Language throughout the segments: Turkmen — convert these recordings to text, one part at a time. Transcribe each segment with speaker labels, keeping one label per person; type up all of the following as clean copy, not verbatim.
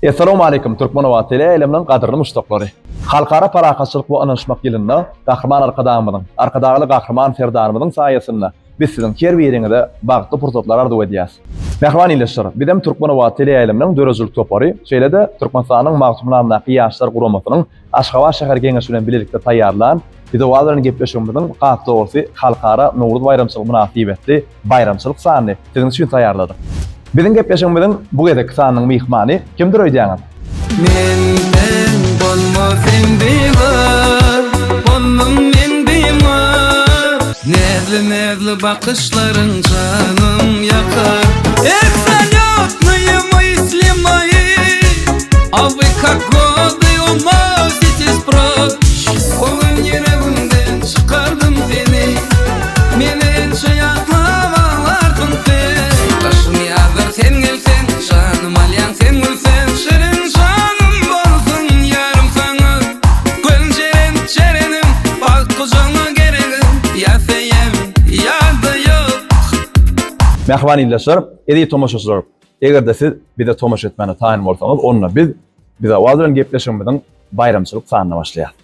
Speaker 1: Essalamu aleýkum Türkmenobat teleýaýlymynyň gadyrly muşdaklary! Halkara parahatçylyk we ynanyşmak ýylynda Gahryman Arkadagymyzyň, Arkadagly Gahryman Serdarymyzyň saýasynda biz siziň her biriňize bagtly pursatlary arzuw edýäs. Mähriban ildeşler, bizem Türkmenobat teleýaýlymynyň döredijilik topary, şeýle-de Türkmenistanyň Magtymguly adyndaky Ýaşlar guramasynyň Aşgabat şäher Geňeşi bilen bilelikde taýýarlan Bizoaz bilen gepleşigimiziň has dogrusy Halkara Nowruz baýramçylygy mynasybetli baýramçylyk sanyny siziň üçin taýýarladyk. Biziň gepleşigimiziň bu gezekki sanynyň myhmany kimdir öýdýäňiz?
Speaker 2: Menden bolma sen bimar, boldum men bimar. Näzli-näzli bakyşlaryň janym ýakar. Ersalýotnyýe mysli moýi, a wy kak gody unositis proç. Ogul ýüregimden çykardym seni, Meni ençe ýatlap aglarsyň sen. Daşym ýazdyr sen gelseň, Janym alýaň sen gülseň. Şirin janym bolsun ýarym saňa, Göz jeren jerenim, Bagt gujagňa geregim, Ýa söýem, ýa-da ýok.
Speaker 1: Mähriban ildeşler, eziz tomaşaçylar, eger-de siz bize tomaşa etmäne taýyn bolsaňyz, onda biz Bizowaz bilen gepleşigimiziň baýramçylyk sanyna başlaýarys.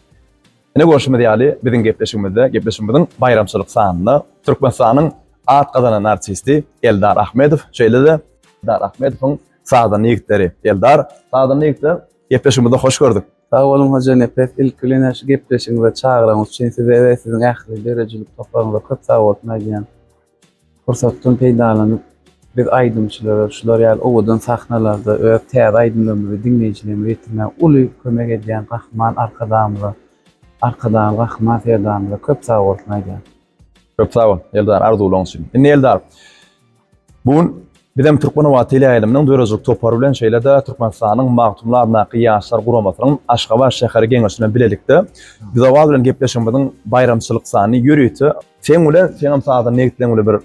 Speaker 1: Ine görşümiz ýaly, biziň gepleşigimizde, gepleşigimiziň baýramçylyk sanynda Türkmenistanyň at gazanan artisti Eldar Ahmedow, şeýle-de Eldar Ahmedowyň sazanda ýigitleri. Eldar, sazanda ýigitler, gepleşigimizde hoş gördük.
Speaker 3: Sag boluň Hojanepes, ilki bilen şu gepleşigiňize çagyraňyz üçin size we siziň ähli döredijilik toparyňyza köp sag bolsun aýdýan. Pursatdan peýdalanyp, biz aýdymçylara şular ýaly owadan sahnalarda öz täze aýdymlarymyzy diňleýjilerimize ýetirmäge uly kömek edýän Gahryman Arkadagymyza, Arkadagly Gahryman Serdarymyza köp sag bolsun aýdýan.
Speaker 1: Köp sag bol, Eldar, arzuwlaryň üçin. Indi Eldar, bu gün bizem Türkmenobat teleýaýlymynyň döredijilik topary bilen, şeýle-de Türkmenistanyň Magtymguly adyndaky Ýaşlar guramasynyň Aşgabat şäheri Geňeşi bilen bilelikde Bizowaz bilen gepleşigimiziň baýramçylyk sanyny ýörite Seň bilen, seňem sazanda ýigitleň bilen bir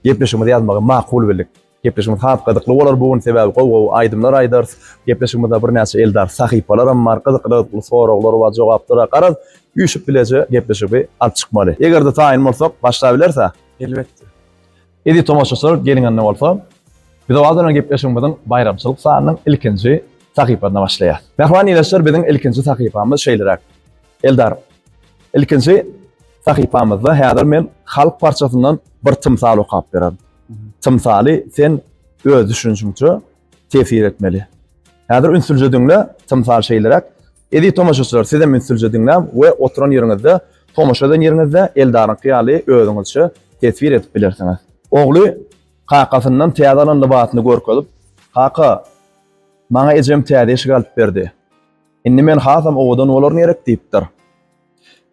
Speaker 1: gepleşigimizi ýazmagy makul bildik. Gepleşigimiz has gyzykly bolar bu gün, sebäbi gowy-gowy aýdymlar aýdarys. Gepleşigimizde birnäçe Eldar sahypalaram bar, gyzykly-gyzykly soraglar bar, jogaplar bar. Garaz, üýşüp bileje gepleşigi alyp çykmaly. Eger-de taýyn bolsak, başlabileris-ä?
Speaker 3: Elbetde.
Speaker 1: Eziz tomaşaçylar, geliň indi bolsa, Bizoaz bilen gepleşigimiziň baýramçylyk sanynyň ilkinji sahypasyna başlaýarys. Mähriban ildeşler, biziň ilkinji sahypamyz şeýleräk. Eldar, ilkinji sahypamyzda häzir men halk parçasyndan bir tymsal okap bererin. Tymsaly sen öz düşünişiňçe tefsir etmeli. Häzir ünsülje diňle, tymsal şeýleräk. Eziz tomaşaçylar, siz hem ünsülje diňläň we oturan ýeriňizde, tomaşa eden ýeriňizde Eldaryňky ýaly özüňizçe teswir edip bilersiňiz. Ogly kakasyndan täze alan lybasyny görkezip, Kaka, maňa ejem täze eşik alyp berdi. Indi men hasam owadan bolaryn gerek diýipdir.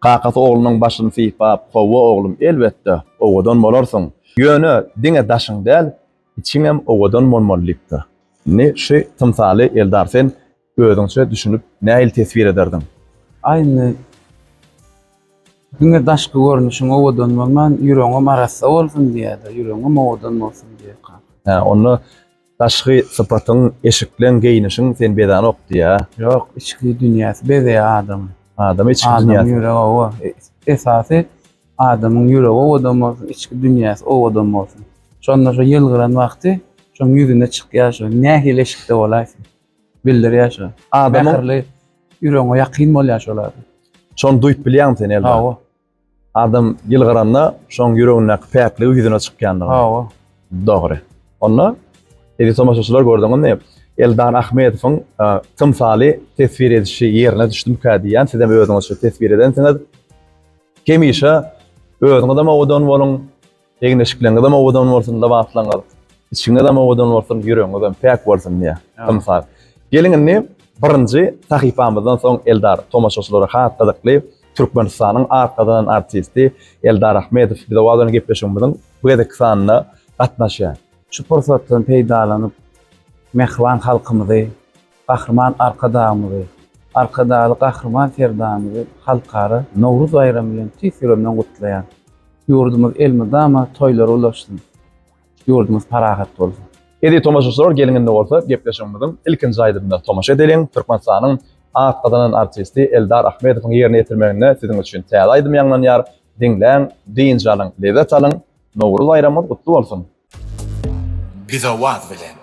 Speaker 1: Kakasy oglunyň başyny sypap, Hawa, oglum, elbetde, owadan bolarsyň. Ýöne diňe daşyň däl, içiňem owadan bolmaly diýipdir. Indi şu tymsaly Eldar sen özüňçe düşünip nähili teswir ederdiň?
Speaker 3: Aý indi diňe daşky görnüşiň owadan bolman, ýüregiňem arassa bolsun diýýär-de, ýüregiňem owadan bolsun diýýär kaka.
Speaker 1: Hä, onda Daşky sypatyň, eşikleň, geýnişiň seni bezänok diýýä.
Speaker 3: Ýok, içki dünýäsi bezeýär adamy.
Speaker 1: Adamy içki dünýäsi.
Speaker 3: Adamyň ýüregi hawa. Esasy adamyň ýüregi owadan bolsun, içki dünýäsi owadan bolsun. Şonda şo ýylgyran wagty şoň ýüzüne çykýar şo nähili eşikde bolaýsyn. Bildirýär şo.
Speaker 1: Adamyň
Speaker 3: Mähirli ýüregiňe ýakyn bolýar şol adam.
Speaker 1: Şony duýup bilýäňmi sen Eldar?
Speaker 3: Hawa.
Speaker 1: Adam ýylgyranda şoň ýüregindäki päkligi ýüzüne çykýandygyny.
Speaker 3: Hawa.
Speaker 1: Dogry. Onda eziz tomaşaçylar gördüňizmi? Eldar Ahmedowyň e, tymsaly teswir edişi ýerine düşdümkä diýýän. Sizem özüňizçe teswir edensiňiz. Hemişe özüňizem owadan boluň, Egin-eşikleriňizem owadan bolsun, lybaslaryňyz, içiňizem owadan bolsun, ýüregiňizem päk bolsun diýýär. Tymsal. Geliň indi birinji sahypamyzdan soň Eldar tomaşaçylara has gyzykly Türkmenistanyň at gazanan artisti Eldar Ahmedow bize Wazon gepleşigimiziň bu gezekki sanyna gatnaşýar.
Speaker 3: Şu pursatdan peýdalanyp, mähriban halkymyzy, Gahryman Arkadagymyzy, Arkadagly Gahryman Serdarymyzy Halkara Nowruz baýramy bilen tüýs ýüregimden gutlaýan. Ýurdumyz elmydama toýlara ulaşsyn! Ýurdumyz parahat bolsun!
Speaker 1: Eziz tomaşaçylar geliň indi bolsa gepleşigimiziň ilkinji aýdymyna tomaşa edeliň. Türkmenistanyň at gazanan artisti Eldar Ahmedowyň ýerine ýetirmeginde siziň üçin täze aýdym ýaňlanýar. Diňläň, dynç alyň, lezzet alyň! Nowruz baýramyňyz gutly bolsun!
Speaker 2: Bizowaz bilen.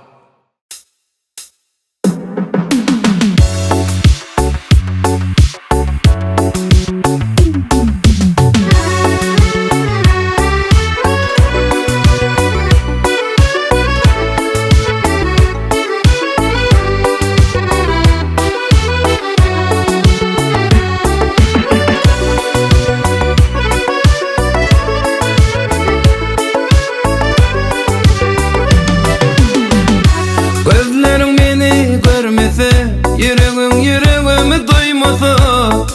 Speaker 2: duýmasa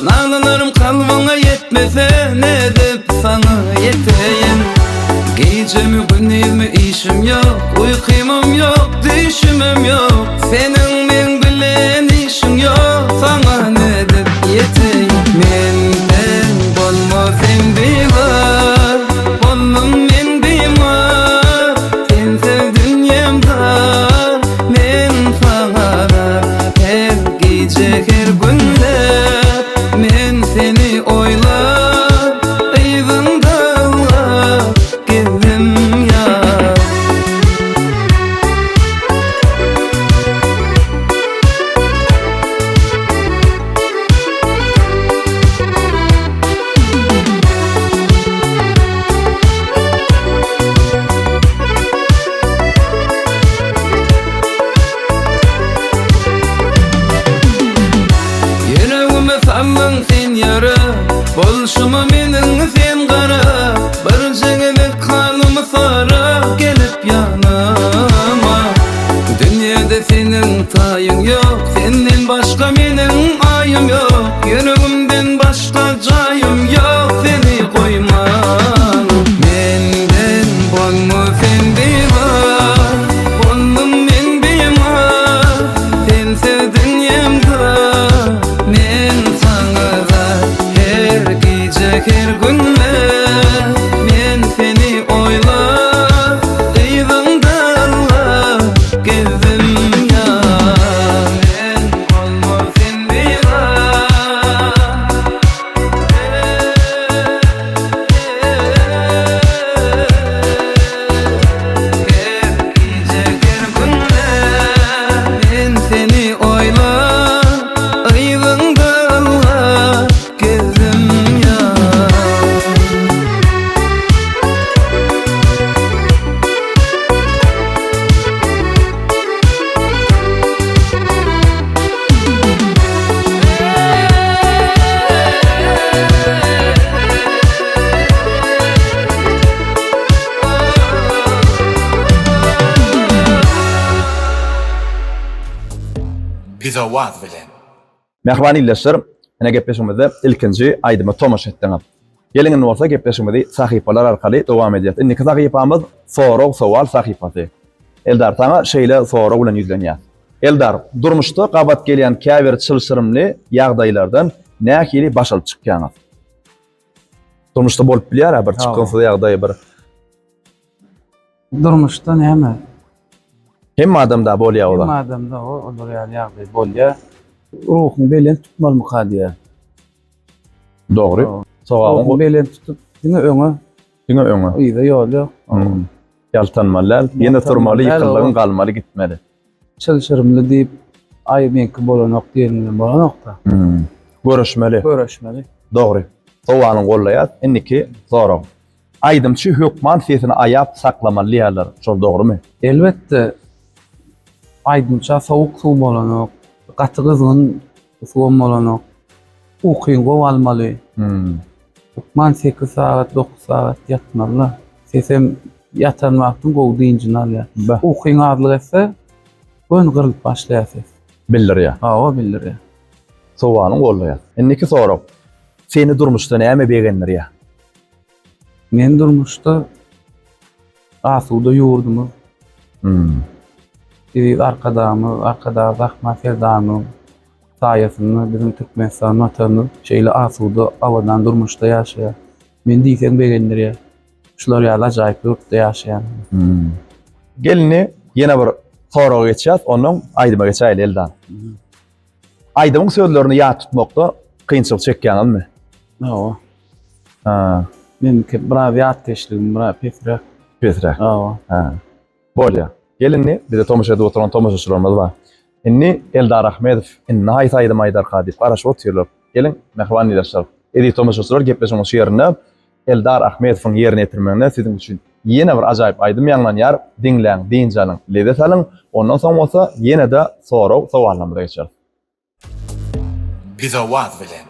Speaker 2: Nalalarym kalbyňa ýetmese Nädip saňa ýeteýin Gijemi gündizmi işim ýok Uykymam ýok düýşümem ýok Seniň meň bilen işiň ýok Saňa nädip ýeteýin Menden bolma sen bizar Boldum men bimar Sensiz dünýäm dar Men saňa zar Her gije her günde Men seni oýlap Yzyňda ylgap gezdim ýar. Ýüregime saldyň sen ýara Bolşuma meniň sen gara Birje gezek halymy sora Gelip ýanyma Dünýede seniň taýyň ýok Senden başga meniň aýym ýok Ýüregimden başga jaýym ýok Seni goýman Menden bolma sen bizar Boldum men bimar Sensiz dünýäm dar Men saňa zar Her gije her günde Men seni oýlap Yzyňda ylgap gezdim ýar Men bolma sen bizar Her gije her günde Men seni oýlap Yzyňda ylgap gezdim ýar.
Speaker 4: Bizowaz bilen.
Speaker 1: Mähriban ildeşler, ine gepleşigimizde ilkinji aýdyma tomaşa etdiňiz. Geliň indi bolsa gepleşigimizi sahypalar arkaly dowam edýäs. Indiki sahypamyz sorag-sowal sahypasy. Eldar, saňa şeýle sorag bilen ýüzlenýäs. Eldar, durmuşda gabat gelýän käbir çylşyrymly ýagdaýlardan nähili baş alyp çykýaňyz? Durmuşda bolup bilýär-ä bir çykgynsyz ýagdaý, bir
Speaker 3: Durmuşda näme?
Speaker 1: Hemme adamda bolýar olar.
Speaker 3: Hemme adamda o olar ýaly ýagdaý bolýar. Ruhuň belent tutmalymyka diýýär.
Speaker 1: Dogry.
Speaker 3: Sogabyň Ruhuň belent tutup diňe öňe.
Speaker 1: Diňe öňe.
Speaker 3: Yza ýol ýok.
Speaker 1: Hmm. Ýaltanmaly däl. Ýene turmaly, ýykyldygyň galmaly, gitmeli.
Speaker 3: Çylşyrymly diýip, aý meňki bolanok diýeniň bilen bolanok-da.
Speaker 1: Hmm. Göreşmeli.
Speaker 3: Göreşmeli.
Speaker 1: Dogry. Sowalyňy gollaýas. Indiki sorag. Aýdymçy hökman sesini aýap saklamaly diýýärler, şol dogrymy?
Speaker 3: Elbetde, aýdymça sowuk suw bolanok, gaty gyzgyn suwam bolanok. Ukyňy gowy almaly. Hökman sekiz sagat, dokuz sagat ýatmaly-da. Sesem ýatan wagtyň gowy dynjyny alýar. Ukyň azlyk etse, göni gyrylyp başlaýar ses.
Speaker 1: Bildirýär.
Speaker 3: Hawa, bildirýär.
Speaker 1: Sowalyň goldaýar. Indiki sorag. Seni durmuşda näme begendirýär?
Speaker 3: Men durmuşda asuda ýurdumyz,
Speaker 1: Hmm.
Speaker 3: eziz Arkadagymyz, Arkadag Gahryman Serdarymyzyň saýasynda biziň Türkmenistan Watanymyz şeýle asuda, abadan durmuşda ýaşaýar. Meni diýseň begendirýär. Şular ýaly ajaýyp ýurtda ýaşaýan.
Speaker 1: Hmm. Gel indi ýene bir soraga geçýäs, ondan aýdyma geçäýeli Eldar. Aýdymyň sözlerini ýat tutmakda kynçylyk çekýäňizmi?
Speaker 3: Hawa.
Speaker 1: Ha.
Speaker 3: Meniňki biraz ýatkeşligim biraz pesräk.
Speaker 1: Pesräk.
Speaker 3: Hawa.
Speaker 1: Ha. Bolýar. Gel indi bize tomaşa edip oturan tomaşaçylarymyz bar. Indi Eldar Ahmedow indi haýsy aýdym aýdarka diýip garaşyp otyrlar. Geliň, mähriban ildeşler. Eziz tomaşaçylar, gepleşigiň şu ýerinde Eldar Ahmedowyň ýerine ýetirmeginde siziň üçin ýene bir ajaýyp aýdym ýaňlanýar. Diňläň, dynç alyň, lezzet alyň. Ondan soň bolsa ýene-de sorag sowallarymyza geçeris.
Speaker 4: Bizowaz bilen.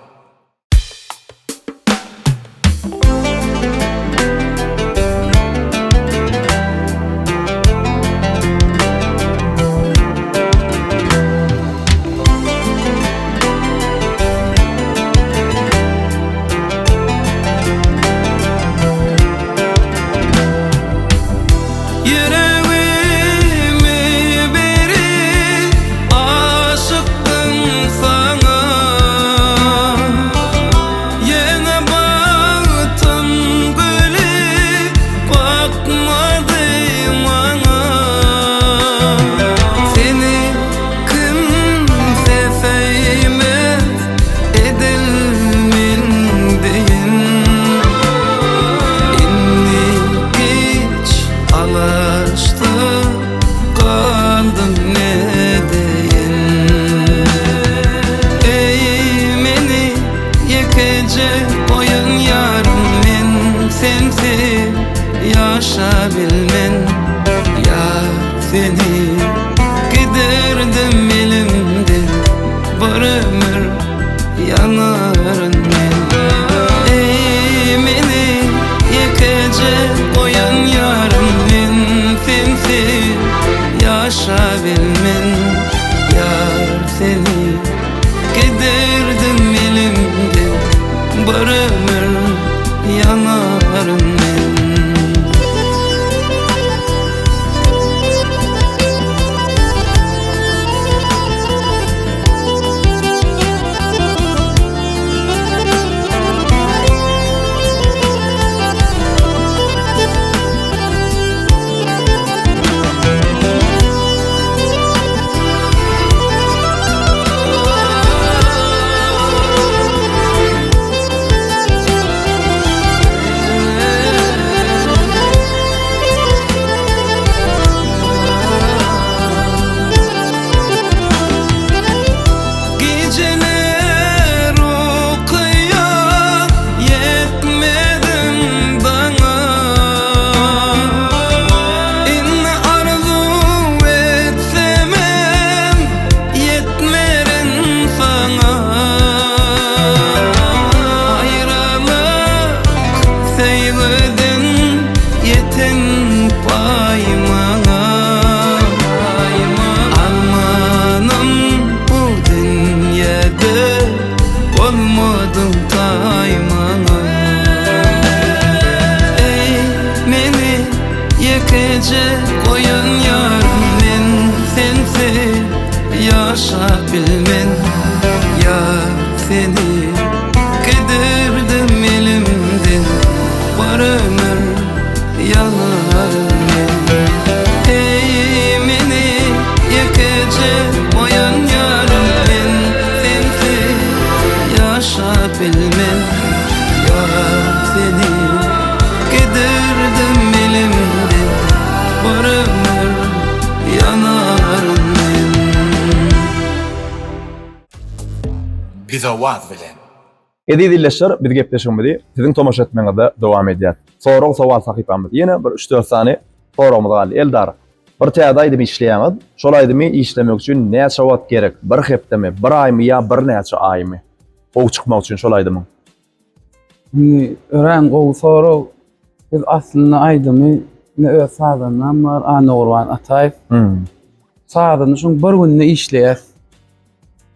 Speaker 2: Ýaşap bilmen ýar seni Gidirdim elimden Bir ömür ýanaryn men Eý meni ýekeje goýan ýarym men Sensiz ýaşap bilmen ýar seni Gidirdim elimden Bir ömür ýanaryn men.
Speaker 4: Bize waz bilen.
Speaker 1: Eziz ildeşler biz gepleşigimizi siziň tomaşa etmegiňizde dowam edýäs. Sorag sowal sahypamyz ýene bir üç-dört sany soragymyz galdy. Eldar, bir täze aýdym işleýäňiz. Şol aýdymy işlemek üçin näçe wagt gerek? Bir hepdemi, bir aýmy ýa birnäçe aýmy? Gowy çykmak üçin şol aýdymyň.
Speaker 3: Indi örän gowy sorag. Biz aslynda aýdymy ine öz sazandam bar Annagurban Ataýew.
Speaker 1: Hmm.
Speaker 3: Sazyny şuň bir günde işleýäs.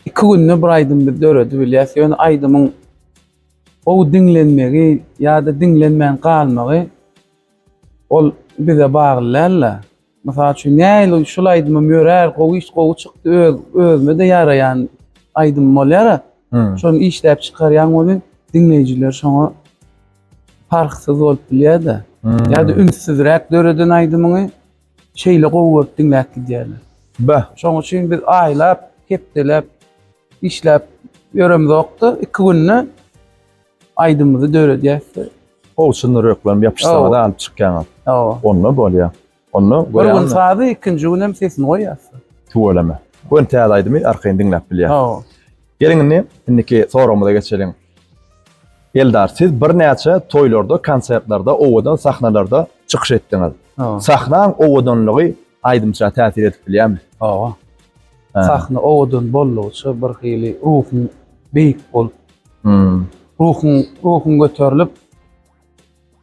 Speaker 3: Iki günde bir aýdym biz döredip bilýäs. Ýöne aýdymyň gowy diňlenmegi ýa-da diňlenmän galmagy ol bize bagly däl-de. Mysal üçin, nähili şul aýdymym ýörär, gowy iş, gowy çykdy, öz özüme-de ýaraýan aýdym bolýar-a.
Speaker 1: Hmm.
Speaker 3: Şony işläp çykarýaň welin, diňleýjiler şoňa parhsyz bolup bilýär-de.
Speaker 1: Hmm.
Speaker 3: Ýa-da ünssüzräk döreden aýdymyňy şeýle gowy görüp diňläp gidýärler.
Speaker 1: Beh.
Speaker 3: Şonuň üçin biz aýlap, hepdeläp işläp ýöremzok-da, iki günde aýdymymyzy döredýäs-de.
Speaker 1: Gowy çynlar öklenip ýapyşsaňyz alyp çykýaňyz.
Speaker 3: Hawa.
Speaker 1: Onda bolýar. Onda
Speaker 3: Bir gün sazy, ikinji gün hem sesini goýýas.
Speaker 1: Tüweleme. Göni täze aýdymy arkaýyn diňläp bilýär.
Speaker 3: Hawa.
Speaker 1: Geliň indi indiki soragymyza geçeliň. Eldar, siz birnäçe toýlarda, konsertlerde, owadan sahnalarda çykyş etdiňiz.
Speaker 3: Hawa.
Speaker 1: Sahnaň owadanlygy aýdymça täsir edip bilýärmi?
Speaker 3: Hawa.
Speaker 1: Hä.
Speaker 3: Sahna owadan boldugyça bir hili ruhuň beýik bolup,
Speaker 1: Hmm.
Speaker 3: ruhuň ruhuň göterilip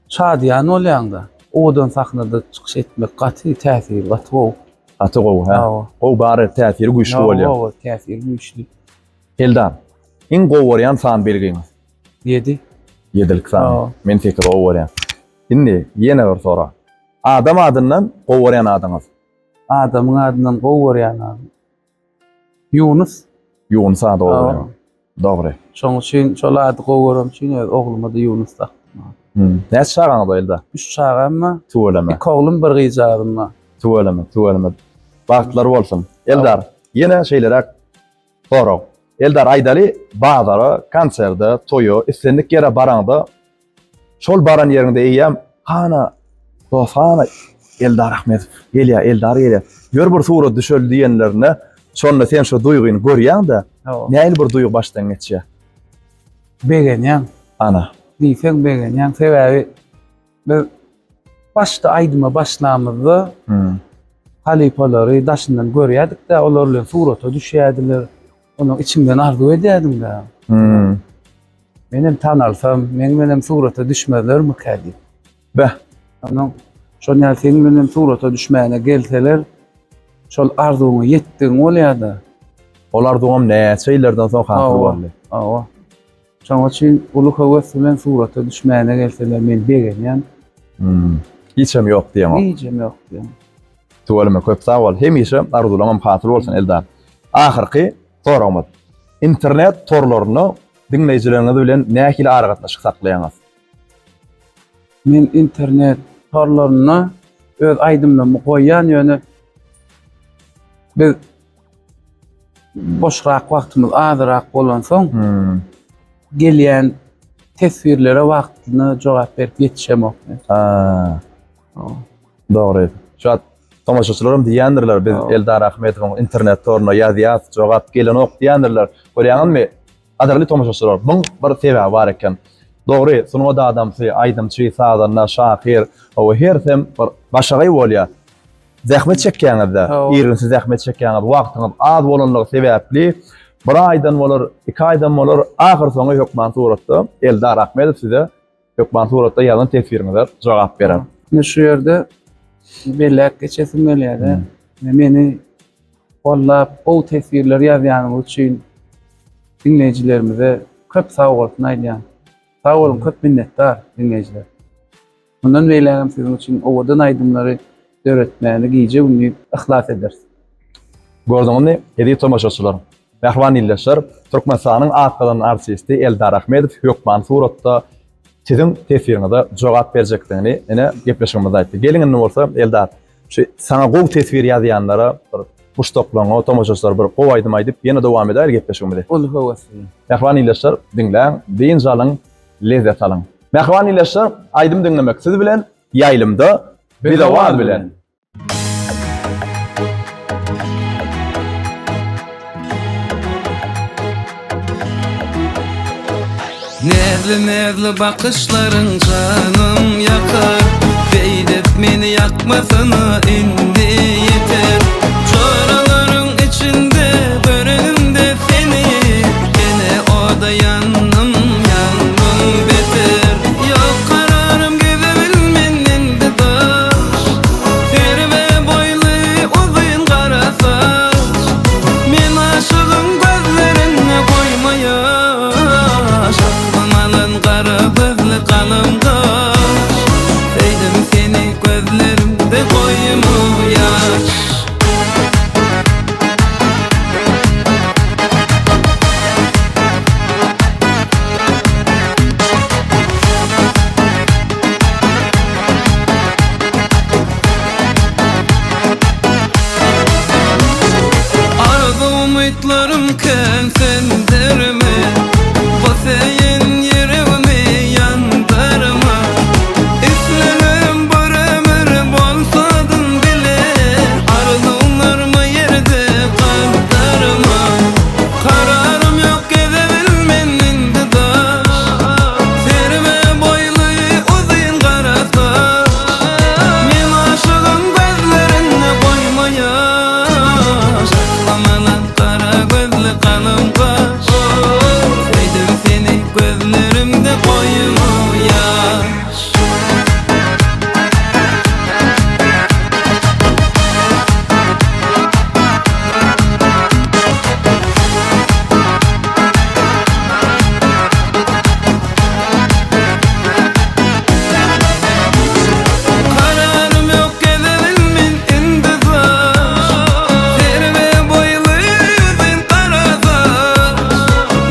Speaker 3: şadyýan bolýaň-da. Owadan sahnada çykyş etmek gaty täsirli, gaty gowy.
Speaker 1: Gaty gowy, hä?
Speaker 3: Hawa.
Speaker 1: Gowy bary täsiri güýçli bolýar.
Speaker 3: Hawa, täsiri güýçli.
Speaker 1: Eldar, iň gowy görýän san belgiňiz?
Speaker 3: 7.
Speaker 1: Ýedilik sany.
Speaker 3: Hawa.
Speaker 1: Men 8 gowy görýän. Indi ýene bir sorag. Adam adyndan gowy görýän adyňyz?
Speaker 3: Adamyň adyndan gowy görýän adym. Ýunus.
Speaker 1: Ýunus ady gowy görýän. Dogry.
Speaker 3: Şonuň üçin şol ady gowy görem üçin öz ogluma-da Ýunus dakdym.
Speaker 1: Hmm. Näçe çagaňyz bar Eldar?
Speaker 3: Üç çagam bar.
Speaker 1: Tüweleme.
Speaker 3: Iki oglum, bir gyzjagazym bar.
Speaker 1: Tüweleme, tüweleme. Bagtlary bolsun. Eldar, ýene şeýleräk sorag. Eldar aýdaly, bazara, konserde, toýa, islendik ýere baraňda Şol baran ýeriňde eýýäm hana dost hana Eldar Ahmedow gelýär, Eldar gelýär. Ýör bir surat düşeli diýenlerinde şonda sen şo duýgyny görýäň-de, nähili bir duýgy başdan geçýär?
Speaker 3: Begenýäň.
Speaker 1: Ana.
Speaker 3: Diýseň begenýäň. Sebäbi biz başda aýdyma başlamyzda
Speaker 1: hmm.
Speaker 3: halypalary daşyndan görýärdik-de, olar bilen surata düşýärdiler. Onuň içiňden arzuw edýärdiň-de.
Speaker 1: Hmm.
Speaker 3: Menem tanalsam, meň bilenem surata düşmezlermikä diýip.
Speaker 1: Beh.
Speaker 3: Onuň şol ýaly seň bilenem surata düşmäne gelseler, şol arzuwyňa ýetdigiň bolýar-da.
Speaker 1: Ol arzuwam näçe ýyllardan soň hasyl boldy.
Speaker 3: Hawa. Şonuň üçin uly höwes bilen surata düşmäne gelseler men begenýän.
Speaker 1: Hmm. Hiçem ýok diýeňok.
Speaker 3: Hiçem ýok diýen.
Speaker 1: Tüweleme köp sag bol. Hemişe arzuwlaňam hasyl bolsun Eldar. Ahyrky soragymyz. Internet torlarynda diňleýjileriňiz bilen nähili aragatnaşyk saklaýaňyz?
Speaker 3: Men internet torlarynda öz aýdymlarymy goýýan, ýöne biz boşrak wagtymyz azyrak bolansoň
Speaker 1: hmm.
Speaker 3: gelýän teswirlere wagtynda jogap berip ýetişemok.
Speaker 1: Ha. Dogry. Şu wagt tomaşaçylaram diýýändirler, biz Eldar Ahmetowyň internet toruna ýazýas, jogap gelenok diýýändirler. Görýäňizmi, gadyrly tomaşaçylar, muň bir sebäbi bar eken. Dogry, sungat adamsy, aýdymçy, sazanda, şahyr, hawa, hersem bir başagaý bolýar. Zähmet çekýäňiz-de, irginsiz zähmet çekýäňiz, wagtyňyz az bolanlygy sebäpli bir aýdan bolar, iki aýdan bolar, ahyrsoňy hökman suratda Eldar Ahmedow size Hökman suratda ýazan teswiriňize jogap berer.
Speaker 3: Ine şu ýerde belläp geçesim gelýär-de. Meni gollap, gowy teswirler ýazýanyňyz üçin diňleýjilerimize köp sag bolsun aýdýan. Sag boluň, köp minnetdar diňleýjiler. Mundan beýlägem siziň üçin owadan aýdymlary döretmäne gije-gündiz yhlas ederis.
Speaker 1: Gördüňizmi, eziz tomaşaçylar, mähriban ildeşler, Türkmenistanyň at gazanan artisti Eldar Ahmedow hökmany suratda siziň teswiriňize jogap berjekdigini ine gepleşigimizde aýtdy. Geliň indi bolsa Eldar, şu saňa gowy teswir ýazýanlara bir muşdaklaryňa, tomaşaçylara bir gowy aýdym aýdyp, ýene dowam edäýeli gepleşigimizi.
Speaker 3: Uly höwes bilen.
Speaker 1: Mähriban ildeşler, diňläň, dynç alyň, lezzet alyň. Mähriban ildeşler, aýdym diňlemek siz bilen, ýaýlymda Biz owaz bilen.
Speaker 2: Näzli-näzli bakyşlaryň janym ýakar Beýdip meni ýakmasyna indi ýeter Joralaryň içinde görenimde seni Ýene oda ýandym, ýandym beter Ýok kararym gezebilmen indi daş Serwe boýly uzyn gara saç Men aşygyň gözlerinde goýma ýaş Aklym alan gara gözli galam gaş Söýdüm seni gözlerimde goýma ýaş. Arzuw umytlarym kän sendirme Basaýyn ýüregimi ýandyrma Islegim bir ömür bolsadym bile Arzuwlarymy ýerde galdyrma Kararym ýok gezebilmen indi daş Serme boýly uzyn gara saç Men aşygyň gözlerinde goýma ýaş Aklamalan gara gözli galyň gaş Söýdüm seni gözlerimde goýma ýaş. Kararym ýok gezebilmen indi daş Serwi boýly ýüzün gara saç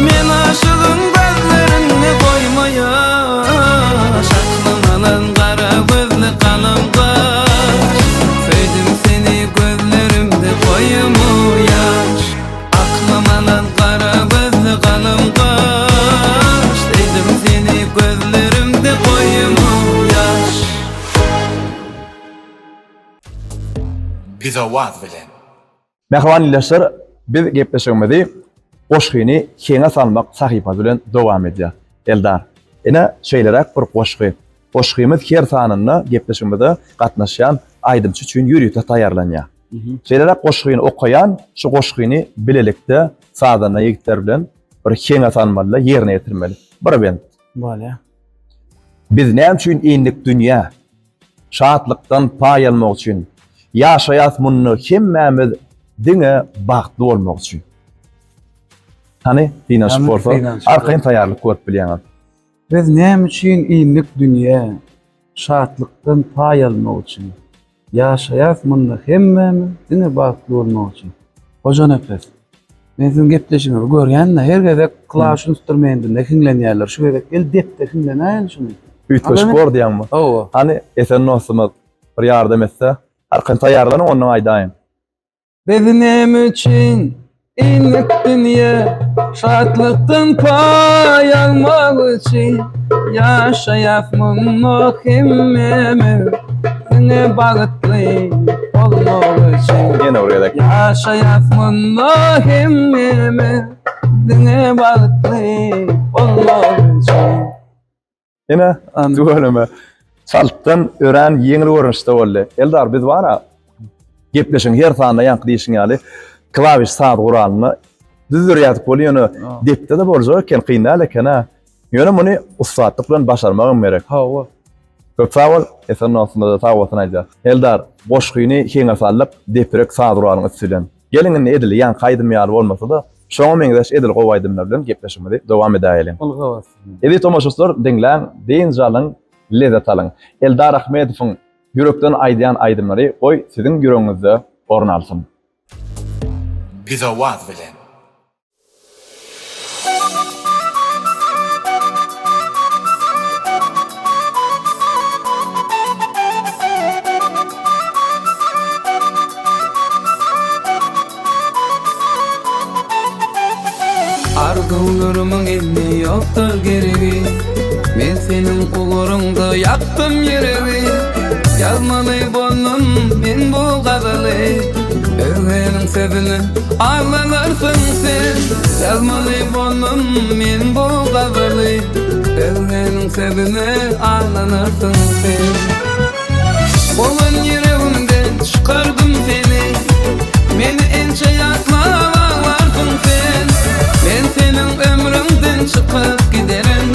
Speaker 2: Men aşygyň gözlerinde goýma ýaş Aklym alan gara gözli galam gaş Söýdüm seni gözlerimde goýma ýaş Aklym alan gara gözli galam gaş Söýdüm seni gözlerimde goýma ýaş.
Speaker 4: Bizowaz bilen.
Speaker 1: Mähriban ildeşler, biz gepleşigimizi Goşgyny heňe salmak sahypasy bilen dowam edýäs. Eldar, ine şeýleräk bir goşgy. Goşgymyz her sanynda gepleşigimize gatnaşýan aýdymçy üçin ýörite taýýarlanýar. Şeýleräk goşgyny okaýan şu goşgyny bilelikde sazanda ýigitler bilen bir heňe salmaly-da ýerine ýetirmeli. Bir bent.
Speaker 3: Bolýar.
Speaker 1: Biz näme üçin indik dünýä? Şatlykdan paý almak üçin. Ýaşaýas munda hemmämiz diňe bagtly bolmak üçin. Hany, synanyşyp bolsa, arkaýyn taýýarlyk görüp bilýäňiz.
Speaker 3: Biz näme üçin indik dünýä? Şatlykdan paý almak üçin. Ýaşaýas munda hemmämiz diňe bagtly bolmak üçin. Hojanepes, men siziň gepleşigiňizi görýän-de, her gezek klawiş instrumentinde hiňlenýärler. Şu gezek gel depde hiňlenäýeli şuny.
Speaker 1: Üýtgeşik bor diýýäňmi?
Speaker 3: Hawa.
Speaker 1: Hany, Esen dostumyz bir ýardam etse, arkaýyn taýýarlanyň, ondan aýdaýyň.
Speaker 2: Biz näme üçin indik dünýä Şatlykdan paý almak üçin Ýaşaýas munda hemmämiz Diňe bagtly bolmak üçin
Speaker 1: Ýene bir gezek.
Speaker 2: Ýaşaýas munda hemmämiz Diňe bagtly bolmak üçin
Speaker 1: Ine, tüweleme. Çaltdan örän ýeňil görnüşde boldy. Eldar, biz bar-a, gepleşigiň her sanynda ýaňky diýşiň ýaly klawiş saz guralynda düzdürýärdik weli, ýöne depde-de boljak eken, kyn däl eken-ä. Ýöne muny ussatlyk bilen başarmagam gerek.
Speaker 3: Hawa.
Speaker 1: Köp sag bol, Esen dostumyza sag bolsun aýdýas. Eldar, goşgyny heňe saldyk, deprek saz guralyň üsti bilen. Geliň indi edil ýaňky aýdym ýaly bolmasa-da, şoňa meňzeş edil gowy aýdymlar bilen gepleşigimizi dowam edäýeliň.
Speaker 3: Uly höwes.
Speaker 1: Eziz tomaşaçylar, diňläň, dynç alyň, lezzet alyň. Eldar Ahmedowyň ýürekden aýdýan aýdymlary goý siziň ýüregiňizde orun alsyn.
Speaker 4: Bizowaz bilen.
Speaker 2: Arzuwlarymyň indi ýokdur geregi Men seniň uguryňda ýakdym ýüregi Ýazmaly boldum men bu gazaly Özgäniň sözüne aldanarsyň sen Ýazmaly boldum men bu gazaly Özgäniň sözüne aldanarsyň sen Bolan ýüregimden çykardym seni Meni ençe ýatlap aglarsyň sen Men seniň ömrüňden çykyp giderin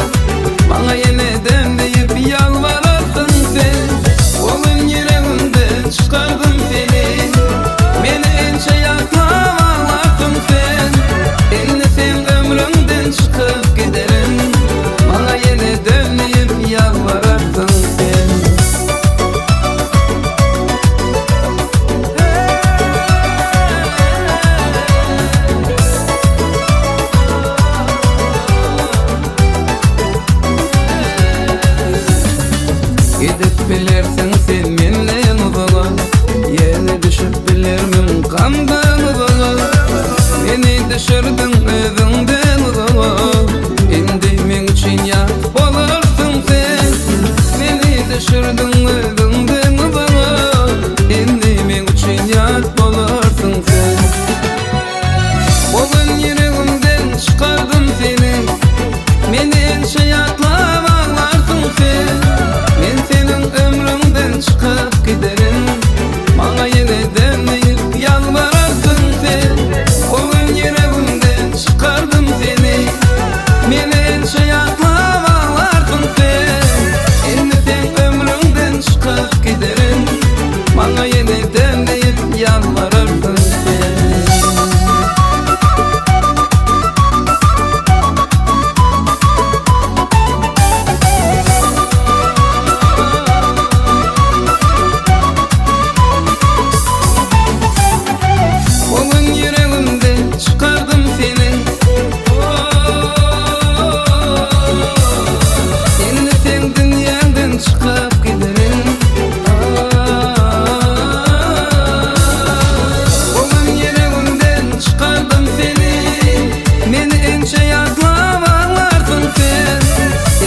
Speaker 2: Maňa ýene dön diýip ýalbararsyň sen Bolan ýüregimden çykardym seni Meni ençe ýatlap aglarsyň sen Indi seň ömrüňden çykyp giderin Maňa ýene dön diýip ýalbararsyň sen. Gidip bilersiň sen menden uzaga Ýene düşüp bilermiň gamdan uzaga Meni düşürdiň özüňden uzaga Indi meň üçin ýat bolarsyň sen Meni düşürdiň özüňden uzaga Indi meň üçin ýat bolarsyň sen Bolan ýüregimden çykardym seni Meni ençe ýatlap aglarsyň sen Men seniň ömrüňden çykyp giderin Maňa ýene dön diýip ýalbararsyň sen Bolan ýüregimden çykardym seni Meni ençe ýatlap aglarsyň sen Indi seň ömrüňden çykyp giderin Maňa ýene dön diýip ýalbararsyň sen. O gün ýüregimden çykardym seni Indi seň dünýäňden çykyp giderin O gün ýüregimden çykardym seni Meni ençe ýatlap aglarsyň sen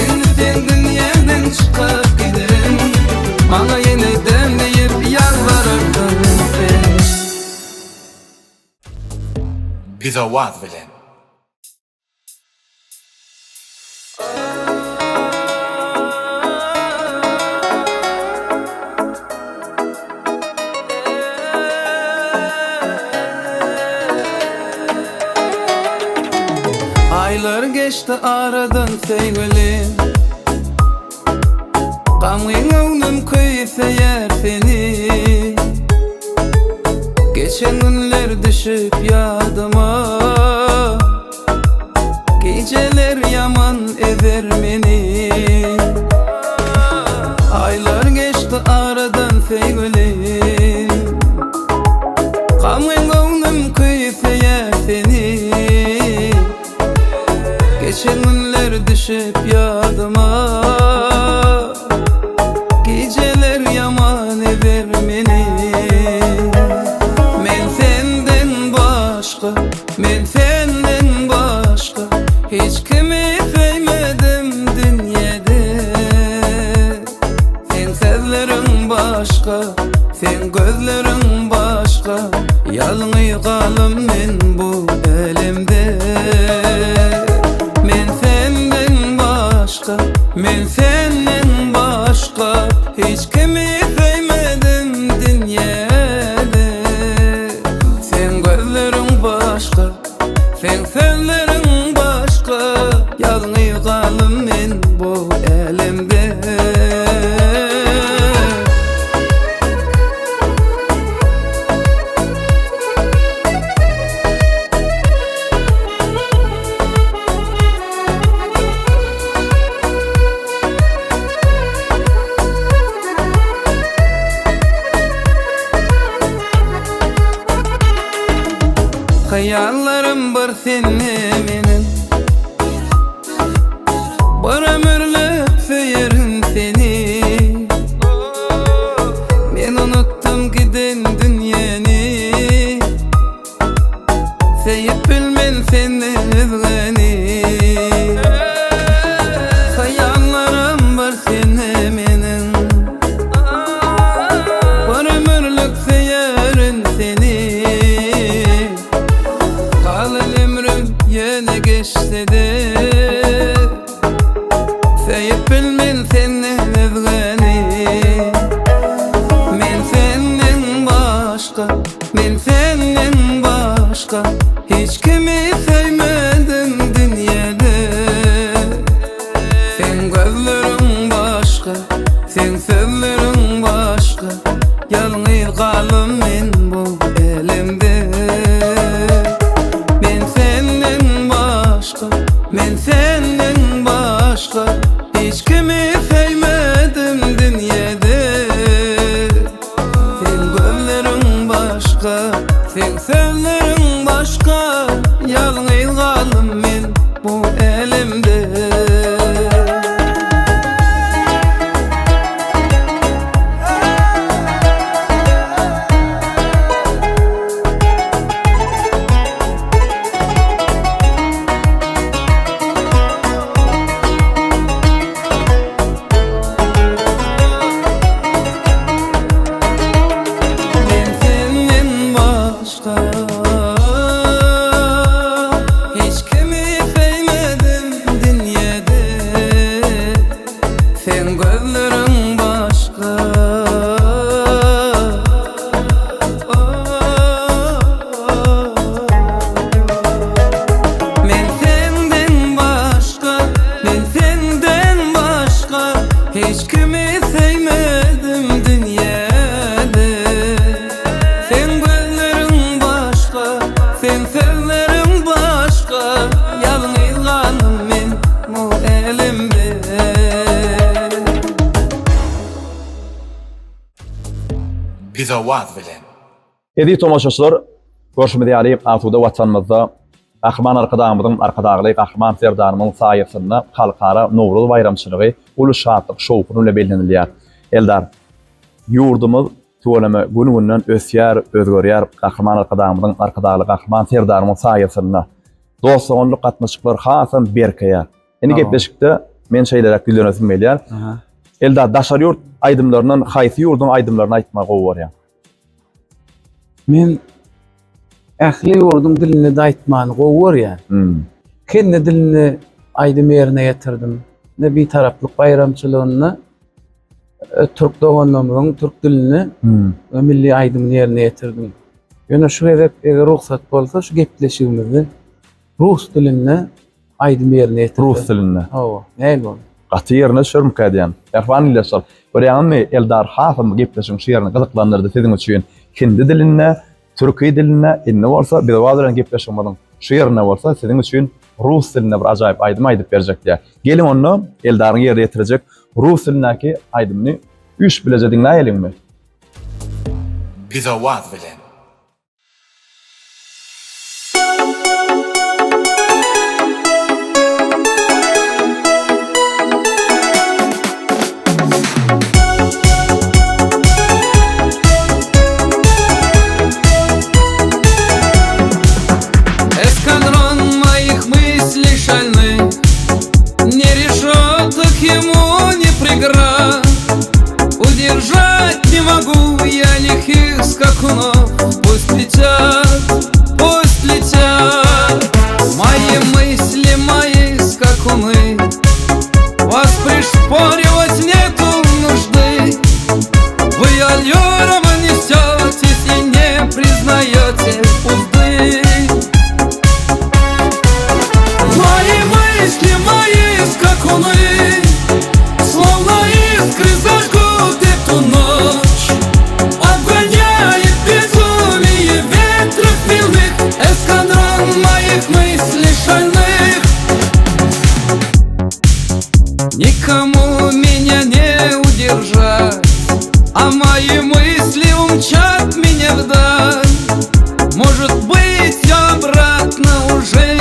Speaker 2: Indi seň dünýäňden çykyp giderin Maňa ýene dön diýip ýalbararsyň sen.
Speaker 4: Bizowaz bilen.
Speaker 2: Aýlar geçdi aradan söýgülim Gamgyn göwnüm köýseýär seni Geçen günler düşüp ýadyma Gijeler ýaman ezer meni Aýlar geçdi aradan söýgülim Gamgyn göwnüm köýseýär seni Geçen günler düşüp ýadyma Gijeler ýaman ezer meni Men senden başga, men senden başga Hiç kimi söýmedim dünýede Seň sözleriň başga, seň gözleriň başga Ýalňyz galym men bu älemde Men senden başga, men senden başga Hiç kimi söýmedim dünýede Seň gözleriň başga, seň sözleriň başga Ýalňyz galym men bu älemde. sende meniň Bir ömürlik söýerin seni Men unutdym giden dünýäni Söýüp bilmen senden özgäni Hyýallarym bar sende meniň Bir ömürlik söýerin seni Galan ömrüm ýene geçse-de Söýüp bilmen senden özgäni Men senden başga, men senden başga Hiç kimi söýmedim dünýede Seň gözleriň başga, seň sözleriň başga Ýalňyz galdym men bu älemde Men senden başga, men senden başga Hiç kimi söýmedim dünýede Seň gözleriň başga, seň sözleriň başga Ýalňyz galdym men bu älemde. Men senden başga Hiç kimi söýmedim dünýede Seň gözleriň başga Men senden başga, men senden başga Hiç kimi söýmedim dünýede Seň gözleriň başga, seň sözleriň başga Ýalňyz galdym men bu älemde.
Speaker 4: Bizowaz bilen.
Speaker 1: Eziz tomaşaçylar, görşümiz ýaly, asuda Watanymyzda Gahryman Arkadagymyzyň, Arkadagly Gahryman Serdarymyzyň saýasynda Halkara Nowruz baýramçylygy uly şatlyk-şowhun bilen bellenilýär. Eldar, ýurdumyz tüweleme gün-günden ösýär, özgerýär. Gahryman Arkadagymyzyň, Arkadagly Gahryman Serdarymyzyň saýasynda dost-doganlyk gatnaşyklar hasam berkeýär. Indi gepleşikde men şeýleräk ýüzlenesim gelýär. Eldar, daşary ýurt aýdymlaryndan haýsy ýurduň aýdymlaryny aýtmagy gowy görýäň?
Speaker 3: Men ähli ýurduň dilinde-de aýtmany gowy görýän.
Speaker 1: Hmm.
Speaker 3: Kendi dilinde aýdym ýerine ýetirdim. Ne Bitaraplyk baýramçylygynda e, türk doganlarymyzyň türk dilinde
Speaker 1: Hmm.
Speaker 3: we milli aýdymyny ýerine ýetirdim. Ýöne şu gezek eger rugsat bolsa şu gepleşigimizde rus dilinde aýdym ýerine ýetirdim.
Speaker 1: Rus dilinde.
Speaker 3: Hawa, nähili boldy?
Speaker 1: Gaty ýerine düşermikä diýýän. Mähriban ildeşler, görýäňizmi, Eldar hasam gepleşigiň şu ýerini gyzyklandyrdy siziň üçin. Hindi dilinde, türki dilinde, indi bolsa biz waz bilen gepleşigimiziň şu ýerinde bolsa siziň üçin rus dilinde bir ajaýyp aýdym aýdyp berjek diýýär. Geliň onda Eldaryň ýerine ýetirjek rus dilindäki aýdymyny üýşüp bileje diňläýeliňmi?
Speaker 4: Bizowaz bilen.
Speaker 2: Эскадрон моих мыслей шальных Не решеток ему не преград Удержать не могу я лихих скакунов Пусть летят, пусть летят Мои мысли, мои скакуны Вас пришпоривать нету нужды Вы аллюром несетесь и не признаете узды Мои мысли, мои скакуны Словно искры зажгут эту ночь Обгоняет безумие ветров хмельных Эскадрон моих мыслей шальных Никому меня не удержать А мои мысли умчат меня вдаль Может быть, я обратно уже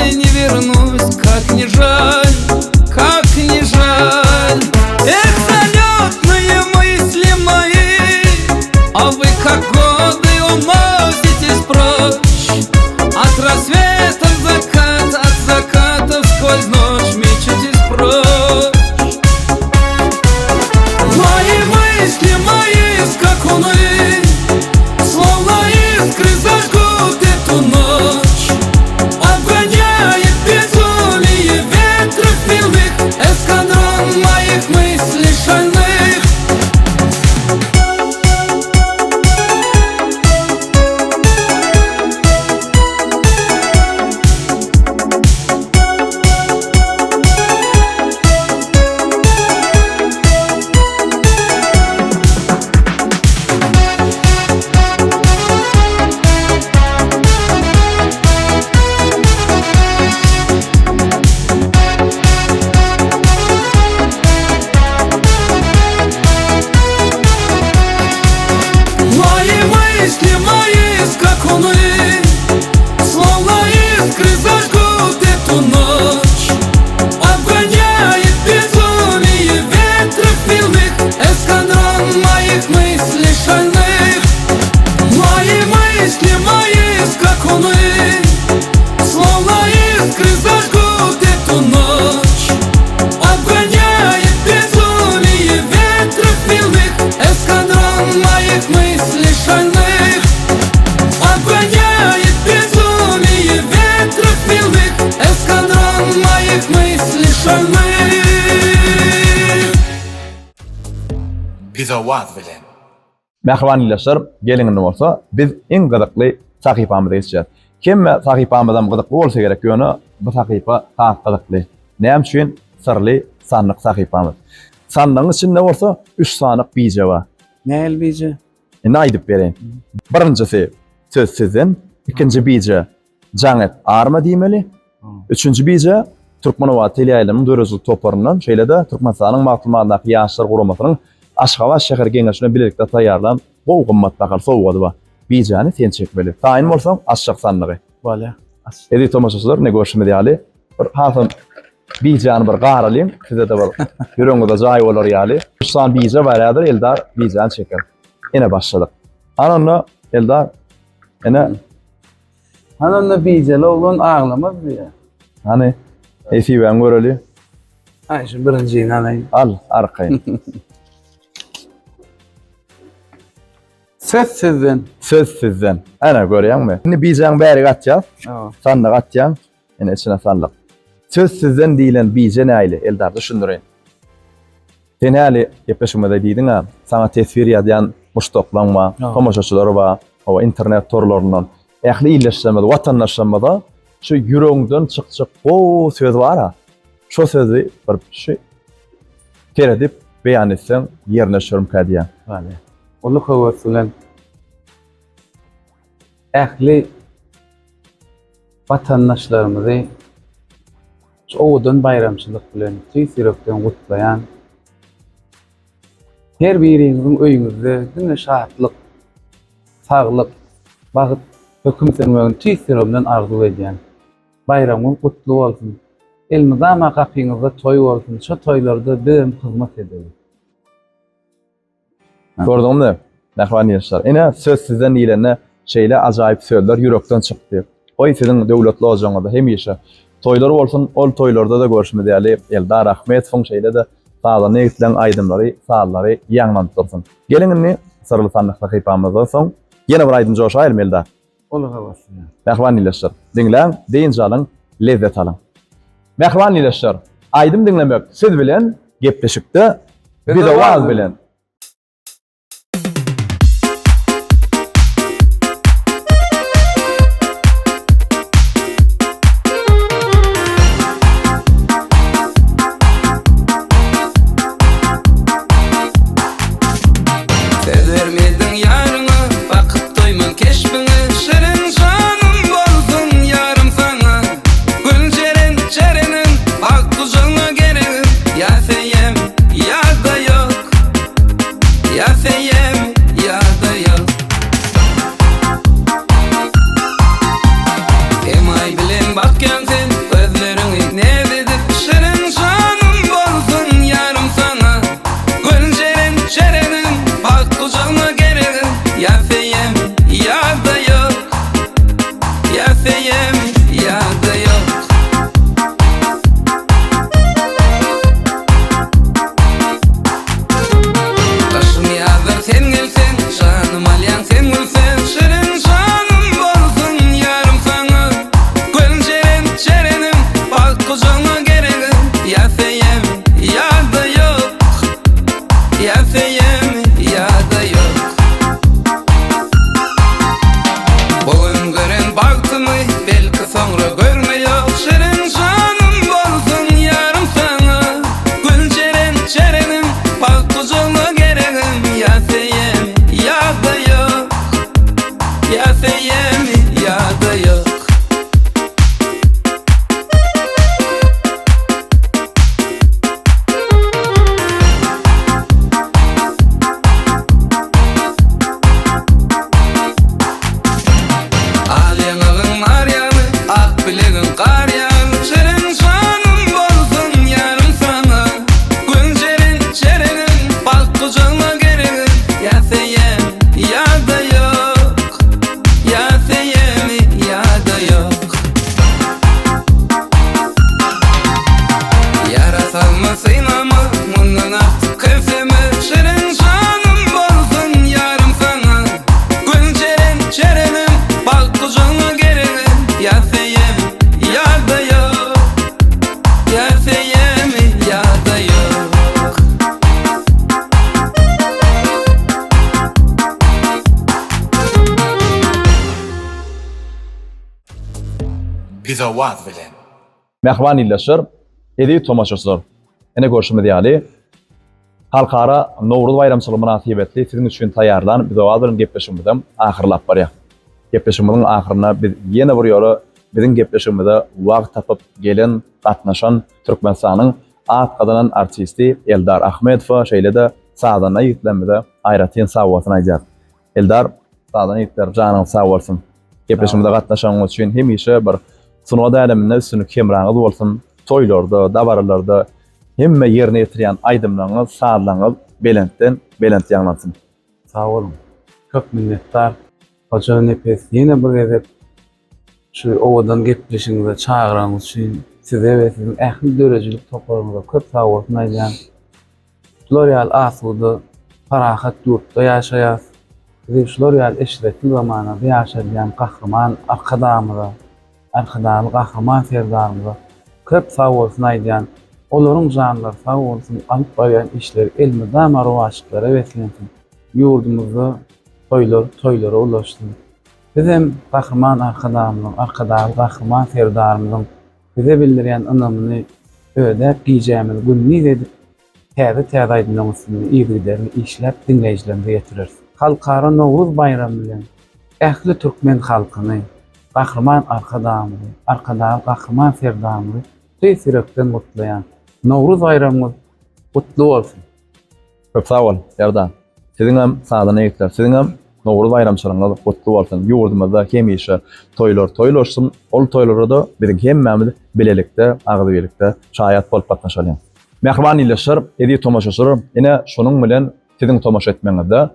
Speaker 2: Duşuşaly.
Speaker 4: Bizowaz bilen.
Speaker 1: Mähriban ildeşler, geliň indi bolsa biz iň gyzykly sahypamyza geçýäs. Hemme sahypamyzam gyzykly bolsa gerek, ýöne bu sahypa has gyzykly. Näme üçin? Syrly sandyk sahypamyz. Sandygyň içinde bolsa üç sanyk bije bar.
Speaker 3: Nähili bije?
Speaker 1: Indi aýdyp bereýin. Birinjisi söz sizden, ikinji bije Jaň et, arma diýmeli. Üçünji bije Türkmenobat teleýaýlymynyň döredijilik toparyndan, şeýle-de Türkmenistanyň Magtymguly adyndaky Ýaşlar guramasynyň Aşgabat şäher geňeşi bilen bilelikde taýýarlan gowy gymmat bahaly sowgady bar. Bijäni sen çekmeli. Taýyn bolsaň, açjak sandygy.
Speaker 3: Bolýar. Aç.
Speaker 1: Eziz tomaşaçylar, ine görşümiz ýaly, bir hasam bijäni bir garalyň, size-de bir ýüregiňize jaý bolar ýaly. Üç sany bije bar häzir, Eldar bijäni çeker. Ine başladyk. Ana onda Eldar, ine
Speaker 3: Hany onda bijeli oglan aglamaz diýýär.
Speaker 1: Hany, nesibäňi göreli.
Speaker 3: Aý şu birinjini alaýyn.
Speaker 1: Al, arkaýyn.
Speaker 3: Söz sizden.
Speaker 1: Söz sizden. Ana görýäňmi? Indi bijäň bärik atýas. Sandyk atýaň. Ine içine sandyk. Söz sizden diýlen bije nähili? Eldar düşündireýin. Sen häli gepleşigimizde diýdiň-ä, saňa teswir ýazýan muşdaklaň bar, tomaşaçylar bar, hawa, internet torlaryndan. Ähli ildeşlerimiz, watandaşlarymyza şu ýüregiňden çykjak gowy söz bar-a, şo sözi bir şu seredip beýan etseň ýerine düşermikä diýýän.
Speaker 3: Bale. Uly höwes bilen ähli watandaşlarymyzy şu owadan baýramçylyk bilen tüýs ýürekden gutlaýan. Her biriňiziň öýüňizde diňe şatlyk, saglyk, bagt höküm sürmegini tüýs ýüregimden arzuw edýän. Baýramyňyz gutly bolsun! Elmydama gapyňyzda toý bolsun, şo toýlarda bizem hyzmat edeli.
Speaker 1: Gördüňmi? Mähriban ýaşlar. Ine, söz sizden diýlende şeýle ajaýyp sözler ýürekden çykdy. Goý, siziň döwletli ojagyňyzda hemişe toýlar bolsun. Ol toýlarda-da görşümiz ýaly Eldar Ahmetowyň şeýle-de sazanda ýigitleň aýdymlary, sazlary ýaňlanyp dursun. Geliň indi Syrly sandyk sahypamyzdan soň ýene bir aýdym joşaýalym Eldar.
Speaker 3: Uly höwes bilen.
Speaker 1: Mähriban ildeşler, diňläň, dynç alyň, lezzet alyň. Mähriban ildeşler, aýdym diňlemek siz bilen, gepleşikde Biz owaz bilen.
Speaker 2: Söz bermediň ýaryňa, bakyp doýman keşbiňe, Şirin janym bolsun ýarym saňa. Gül jeren jerenim, bagt gujagňa geregim, Ýa söýýäm, ýa-da ýok.
Speaker 4: Bizowaz bilen.
Speaker 1: Mähriban ildeşler, eziz tomaşaçylar! Ine görşümiz ýaly, Halkara Nowruz baýramçylygy mynasybetli siziň üçin taýýarlan Bizowaz bilen gepleşigimizem ahyrlap barýar. Gepleşigimiziň ahyrynda biz ýene bir ýola biziň gepleşigimize wagt tapyp gelen, gatnaşan Türkmenistanyň at gazanan artisti Eldar Ahmedowa şeýle-de sazanda ýigitlerimize aýratyn sagbolsun aýdýarys. Eldar, sazanda ýigitler janyňyz sag bolsun. Gepleşigimize gatnaşanyňyz üçin hemişe bir sungat äleminde üstünlik hemraňyz bolsun. Toýlarda, dabaralarda hemme ýerine ýetirýän aýdymlaryňyz, sazlaryňyz belentden belent ýaňlansyn.
Speaker 3: Sag boluň. Köp minnetdar. Hoja Nepes ýene bir gezek şu owadan gepleşigiňize çagyranyňyz üçin size we siziň ähli döredijilik toparyňyza köp sagbolsun aýdýan. Şular ýaly asuda, parahat ýurtda ýaşaýas. Bizi şular ýaly eşretli zamanada ýaşadýan Gahryman Arkadagymyza, Arkadagly Gahryman Serdarymyza köp sagbolsun aýdýan. Olaryň janlary sag bolsun, alyp barýan işleri elmydama rowaçlyklara beslensin. Ýurdumyzda toýlar toýlara ulaşsyn. Bizem Gahryman Arkadagymyzyň, Arkadagly Gahryman Serdarymyzyň bize bildirýän ynamyny ödäp, gijämizi gündiz edip, täze-täze aýdymlaryň üstünde yzygiderli işläp, diňleýjilerimize ýetireris. Halkara Nowruz baýramy bilen ähli türkmen halkyny, Gahryman Arkadagymyzy, Arkadagly Gahryman Serdarymyzy tüýs ýürekden gutlaýan. Nowruz baýramyňyz gutly bolsun!
Speaker 1: Köp sag bol, Serdar. Siziňem sazanda ýigitler, siziňem Nowruz baýramçylygyňyz gutly bolsun. Ýurdumyzda hemişe toýlar toýlaşsyn. Ol toýlara-da biziň hemmämiz bilelikde, agzybirlikde şaýat bolup gatnaşalyň. Mähriban ildeşler, eziz tomaşaçylar, ine şunuň bilen siziň tomaşa etmegiňizde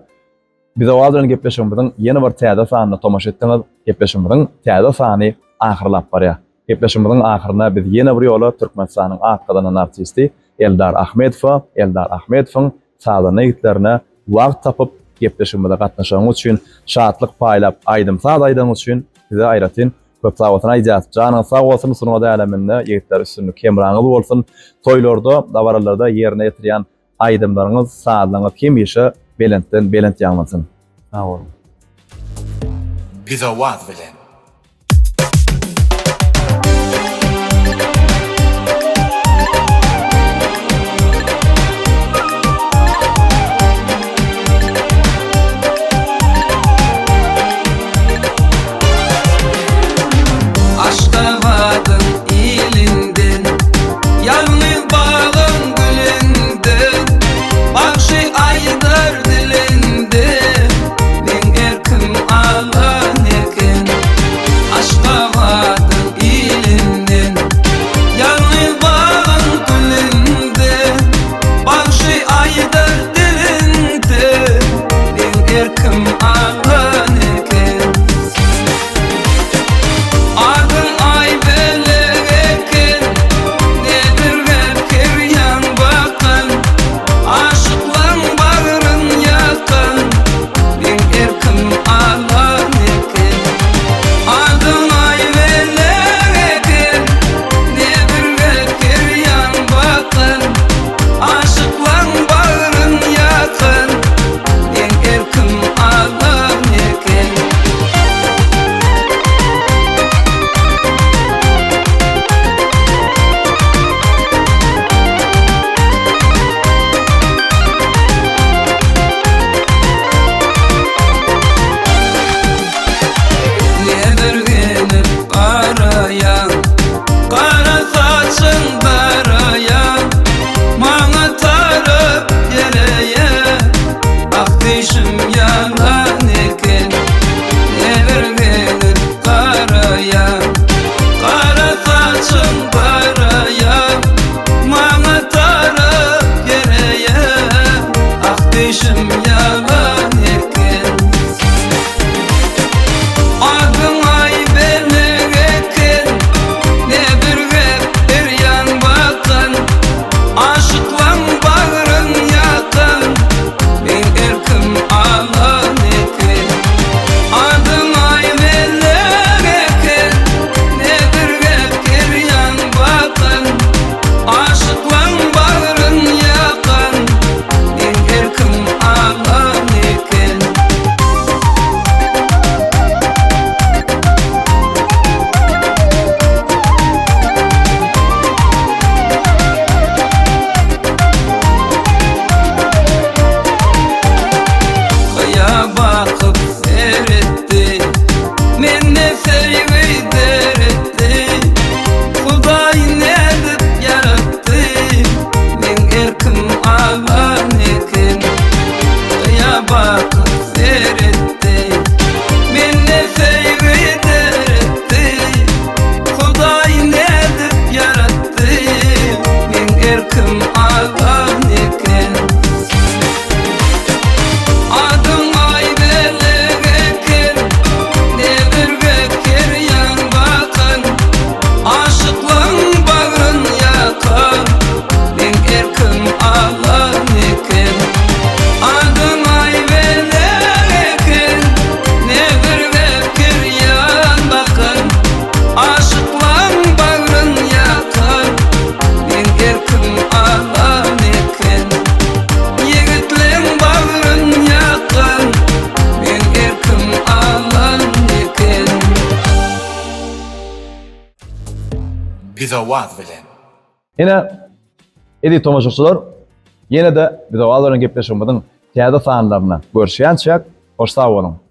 Speaker 1: Bizowaz bilen gepleşigimiziň ýene bir täze sanyna tomaşa etdiňiz. Gepleşigimiziň täze sany ahyrlap barýar. Gepleşigimiziň ahyrynda biz ýene bir ýola Türkmenistanyň at gazanan artisti Eldar Ahmedowa, Eldar Ahmedowyň sazanda ýigitlerine wagt tapyp gepleşigimize gatnaşanyňyz üçin, şatlyk paýlap aýdym-saz aýdanyňyz üçin size aýratyn köp sagbolsun aýdýas. Janyňyz sag bolsun, sungat äleminde ýigitler üstünlik hemraňyz bolsun. Toýlarda, dabaralarda ýerine ýetirýän Aýdymlaryňyz, sazlaryňyz hemişe belentden belent ýaňlansyn.
Speaker 3: Sag boluň.
Speaker 4: Bizowaz bilen.
Speaker 2: Aşgabadyň ilinden, Ýalňyz bagyň gülünden, Bagşy aýdar dilinde, Meň erkim alan eken. Aşgabadyň ilinden, Ýalňyz bagyň gülünden, Bagşy aýdar dilinde, Meň erkim alan eken. Adyň Aýbölek eken, Nedir berker ýan bakan, Aşyklaň bagryn ýakan, Meň erkim alan eken. Adyň Aýbölek eken, Nedir berker ýan bakan, Aşyklaň bagryn ýakan, Meň erkim alan eken. Nebirgenip garaýaň, Gara saçyň daraýaň, Maňa tarap geleýä. Ak dişim ýalan eken, Nebirgenip garaýaň, Gara saçyň daraýaň, Maňa tarap geleýä. Ak dişim ýalan eken. Adyň Aýbelek eken, Nebirgep her ýan bakan.
Speaker 4: Bizowaz bilen.
Speaker 1: Ine, eziz tomaşaçylar, ýene-de Bizowaz bilen gepleşigimiziň täze sanlarynda görüşýänçäk, hoş sag boluň!